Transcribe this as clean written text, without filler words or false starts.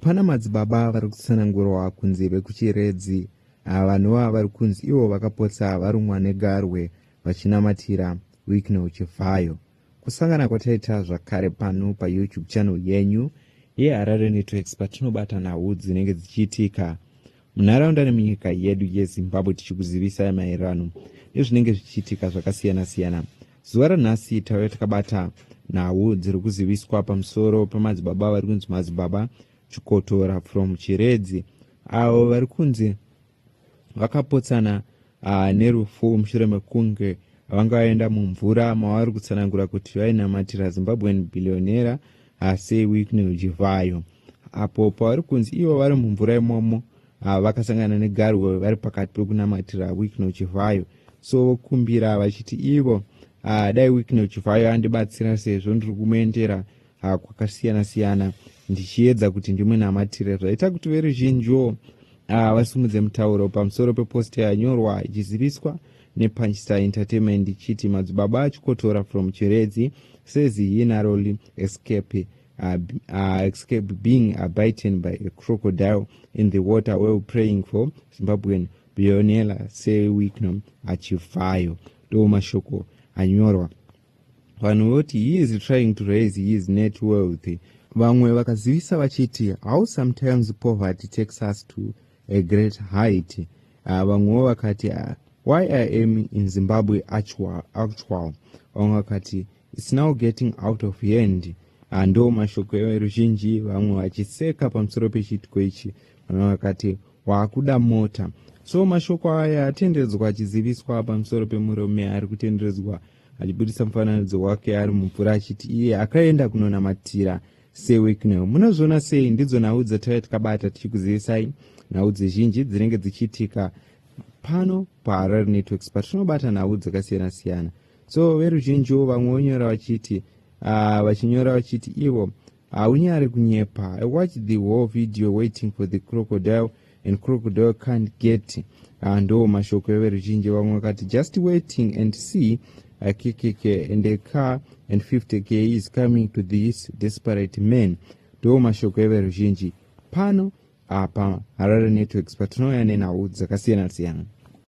Pana madzibaba vari kutsanangurwa kunzi vekuChiredzi vanova vari kunzi ivo vakapotsa varumwa negarwe vachinamatira Wicknell Chivhayo. Kusangana kwataita zvakare pano paYouTube channel yenyu yeHarare Networks patinobata nhau dzinenge dzichiitika munharaunda nemunyika yedu yeZimbabwe tichikuzivisai maererano nezvinenge zvichiitika zvakasiyana-siyana. Zuva ranhasi tauya takabata nhau dziri kuziviswa pamusoro pamadzibaba vari kunzi Madzibaba Chikotora from Chiredzi avo vari kunzi vakapotsana nerufu mushure mekunge vanga vaenda mumvura mavari kutsanangura kuti vainamatira Zimbabwean billionaire Sir Wicknell Chivayo apo pavari kunzi ivo vari mumvura imomo vakasangana negarwe vari pakati pekunamatira Wicknell Chivayo. So vokumbira vachiti ivo dai Wicknell Chivayo andibatsira sezvo ndiri kumuendera kwakasiyana siyana ndichiedza kuti ndimunamatire. Zvaita kuti veruzhinjiwo vasimudze mutauro pamusoro peposta yanyorwa ichiziviswa nePunchstar Entertainment ichiti Madzibaba Achikotora from Chiredzi says he narrowly escape being bitten by a crocodile in the water while praying for Zimbabwean billionaire Sir Wicknell Chivayo. Ndo mashoko anyorwa. Vanhu voti he is trying to raise his net worth. Vamwe vakazivisa vachiti how sometimes poverty takes us to a great height. Vamwewo vakati why I am in Zimbabwe actual. Vamwe vakati it's now getting out of hand. Ndo mashoko everuzhinji, vamwe vachiseka pamusoro pechiitiko ichi. Vamwe vakati waakuda mota. So mashoko aya atenderedzwa achiziviswa pamusoro pemurume ari kutenderedzwa achibudisa mufananidzo wake ari mumvura achiti iye akaenda kunonamatira Sir Wicknell. Munozviona sei? Ndidzo nhau dzataiva takabata tichikuzivisai, nhau dzizhinji dzinenge dzichiitika pano paHarare Networks patinobata nhau dzakasiyana-siyana. So veruzhinjiwo vamwe vonyora vachiti vachinyora vachiti ivo haunyari kunyepa. I watch the whole video waiting for the crocodile and crocodile can't get. Ndo mashoko everuzhinji. Vamwe vakati just waiting and see kkk and a car and 50K is coming to this desperate man. Ndo mashoko everuzhinji pano apa Harare Networks patinouya nenhau dzakasiyana siyana.